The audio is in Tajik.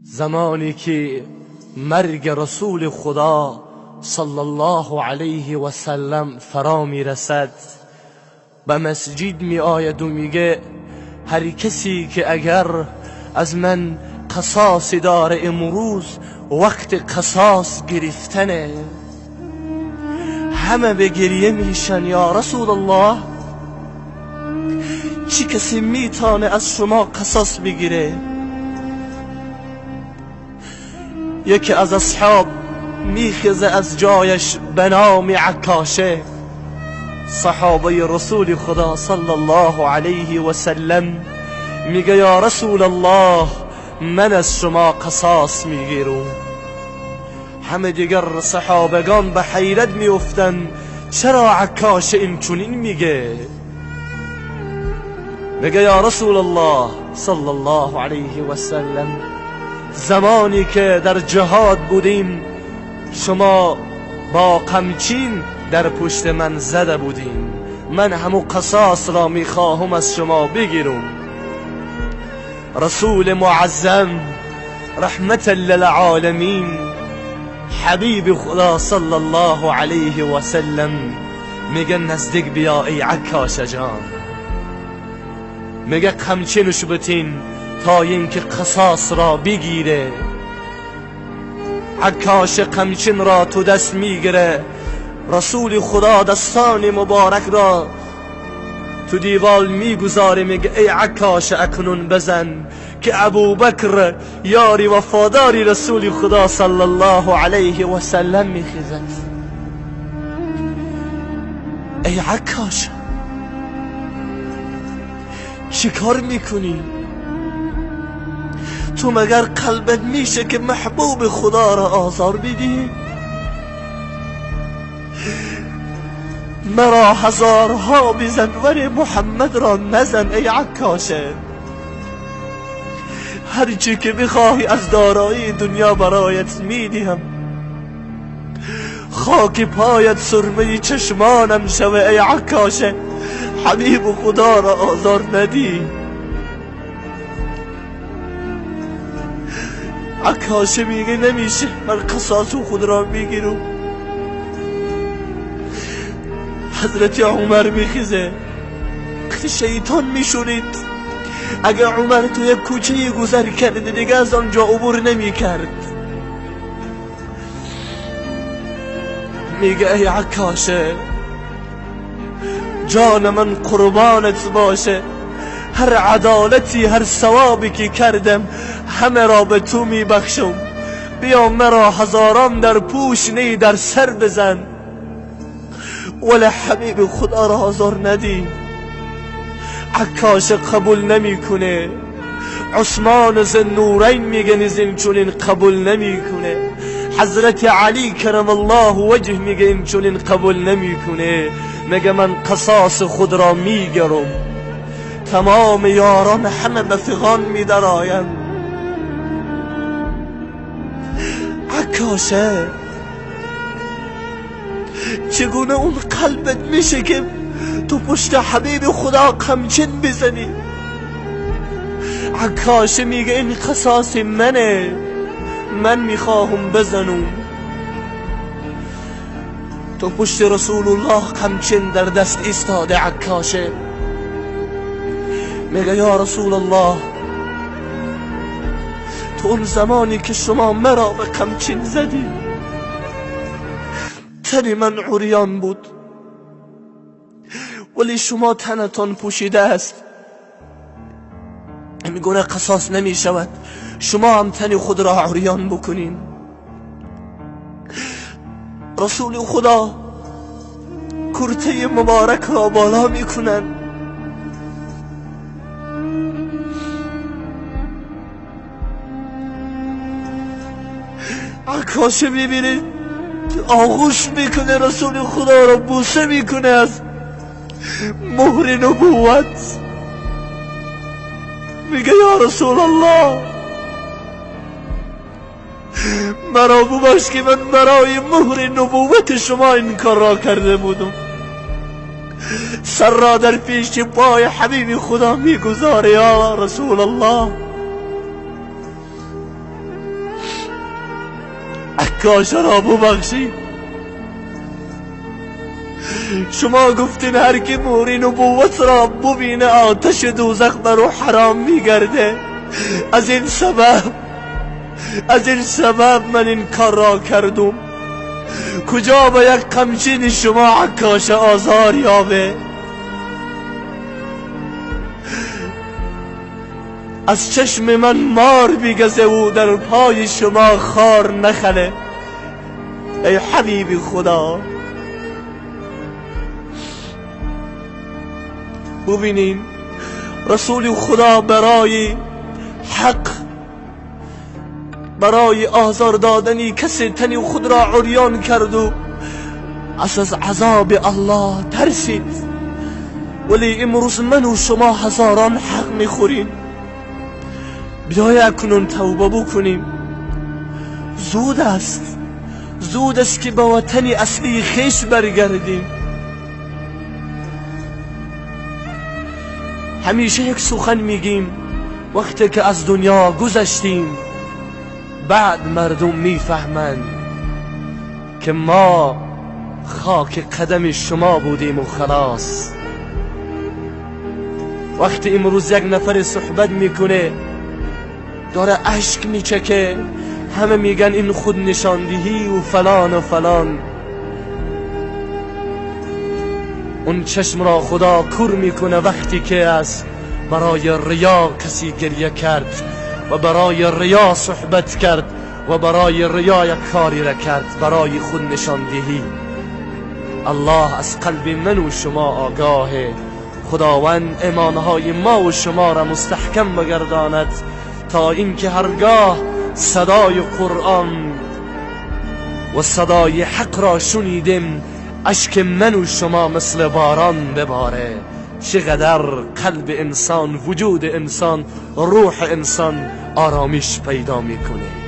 Замоне ки марги Расули Худо саллаллоҳу алайҳи васаллам фаро мерасад, ба масҷид меояд ва мегӯяд: ҳар касе ки агар аз ман қисос дорад, имрӯз вақти қисос гирифтанه. Ҳама ба гиря мешан: ё Расулуллоҳ, чӣ касе метавонад аз шумо қисос бигирад? Яке аз асҳоб мехезад аз ҷояш ба номи Аккоша, саҳобаи Расули Худо саллаллоҳу алайҳи васаллам, мегӯяд: ё Расулуллоҳ, ман аз шумо қисос мегирам. Ҳама дигар саҳобагон ба ҳайрат меафтанд: чаро Аккоша инчунин мегӯяд? Мегӯяд: ё Расулуллоҳ саллаллоҳу алайҳи васаллам, замоне ки дар ҷиҳод будем, шумо бо қамчин дар пушти ман зада будем, ман ҳамон қисосро мехоҳам аз шумо бигирам. Расули муаззам, раҳматан лилъоламин, ҳабиби Худо саллаллоҳу алайҳи васаллам мегӯяд: наздик биё, эй Аккоша ҷон. Мегӯяд: қамчинаш битин то инки қисосро бигирад. Аккоша қамчинро ту даст мегирад. Расули Худо дастони муборакро ту девол мегузорад, мегӯяд: эй Аккоша, акнун бизан, ки Абубакр ёри вафодори Расули Худо саллаллоҳу алайҳи васаллам мехезад. Эй Аккоша, чӣ кор мекунӣ? Ту магар қалбат мешавад ки маҳбуби Худоро озор бидиҳӣ? Маро ҳазорҳо бизан, вале Муҳаммадро назан. Эй Аккоша, ҳарчӣ ки бихоҳӣ аз дороии дунё бароят медиҳам, хоки поят сурмаи чашмонам шавад. Эй Аккоша, ҳабиби Худоро озор надиҳ. Аккоша мегӯяд: намешавад, ман қисоси худро мегирам. Ҳазрати Умар мехезад, шайтон мешунид. Агар Умар ту як кӯчае гузар карда, дигар аз он ҷо убур намекард. Мегӯяд: эй Аккоша, ҷони ман қурбонат бошад, ҳар адолате, ҳар савобе ки кардам, ҳамаро ба ту мебахшам. Биё маро ҳазорон дар пӯш не, дар сар бизан, вале ҳабиби Худоро озор надиҳ. Аккоша қабул намекунад. Усмони Зуннурайн мегӯяд низ инчунин қабул намекунад. Ҳазрати Алӣ каррамаллоҳу ваҷҳ мегӯяд инчунин қабул намекунад. Мегӯяд: ман қисоси худро мегирам. Тамоми ёрон ҳама ба фиғон медароянд. Аккоша, чӣ гуна он қалбат мешавад ки ту пушти ҳабиби Худо қамчин бизанӣ? Аккоша мегӯяд: ин қисоси мане, ман мехоҳам бизанам. Ту пушти Расулуллоҳ қамчин дар даст истода. Аккоша мегӯяд: ё Расулуллоҳ, ту он замоне ки шумо маро ба қамчин задӣ, тани ман урён буд, вале шумо танатон пӯшида аст. Ин гуна қисос намешавад, шумо ҳам тани худро урён бикунед. Расули Худо куртаи муборакро боло мекунанд. Аккоша мебинед, оғӯш мекунад Расули Худоро, бӯса мекунад аз муҳри нубувват. Мегӯяд: ё Расулуллоҳ, маро бубахш ки ман барои муҳри нубуввати шумо ин корро карда будам. Сарро дар пеши пои ҳабиби Худо мегузорад: ё Расулуллоҳ. عکاشه را ببخشید. شما گفتین هر کی موری نبوت را ببینه آتش دوزخ بر او حرام میگرده. از این سبب من این کار را کردم. کجا با یک قمچین شما عکاش آزار یابه؟ از چشم من مار بیگزه و در پای شما خار نخله. ای حبیب خدا، ببینین رسول خدا برای حق، برای آزار دادنی کسی تنی خود را عریان کرد و از عذاب الله ترسید. ولی امروز من و شما هزاران حق میخوریم. بیای اکنون توبه بکنیم. زود است، زود است که به وطن اصلی خویش برگردیم. همیشه یک سخن میگیم، وقتی که از دنیا گذشتیم بعد مردم میفهمند که ما خاک قدم شما بودیم و خلاص. وقتی امروز یک نفر صحبت میکنه داره اشک میچکه، همه میگن این خود نشاندهی و فلان و فلان. اون چشم را خدا کور میکنه وقتی که از برای ریا کسی گریه کرد و برای ریا صحبت کرد و برای ریا یک کاری را کرد، برای خود نشاندهی. الله از قلب من و شما آگاهه. خداوند ایمانهای ما و شما را مستحکم بگرداند تا اینکه هرگاه صدای قرآن و صدای حق را شنیدیم اشک من و شما مثل باران بباره. چقدر قلب انسان، وجود انسان، روح انسان آرامش پیدا میکنه.